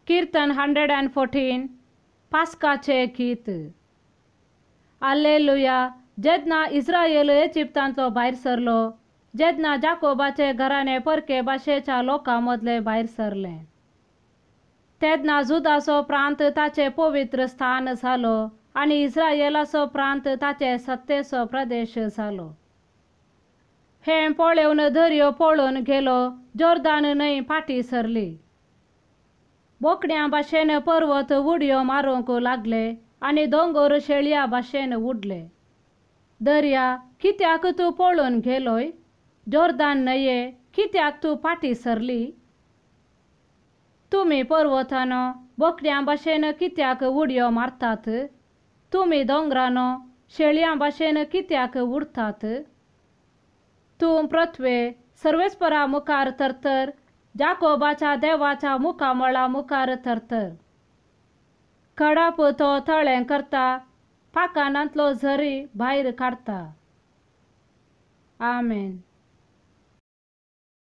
किर्तन 114 पास्काचें गीत. आल्लेलुया. जेन्ना इस्रायल इजिप्तांतलो भायर सरलो, जेन्ना जाकोबाचे घराणें परके भाशेच्या लोकां मदलें भायर सरलें, तेन्ना जुदाचो प्रांत ताचें पवित्र स्थान जालो आनी इस्रायलाचो प्रांत ताचे सत्तेचो प्रदेश जालो. हें पळोवन दर्यो पळोवन गेलो, जोर्दान न्हंय फाटीं सरली. बोकड्यां भाशेन पर्वत उडयो मारूंक लागले आनी दोंगर शेळया भाशेन उडले. दर्या, कित्याक तूं पळोवन गेलोय? जोर्दान न्हंये, कित्याक तूं फाटीं सरली? तुमी पर्वतानो बोकड्यां भाशेन कित्याक उडयो मारतात? तुमी दोंगरानो शेळयां भाशेन कित्याक उडतात? तूं पृथ्वे सर्वेस्परा मुखार थरथर, जाकोबाच्या देवाच्या मुखामळा मुखार थरथर. खडाप तो तळें करता, पाकानांतलो झरी भायर काडटा. आमेन.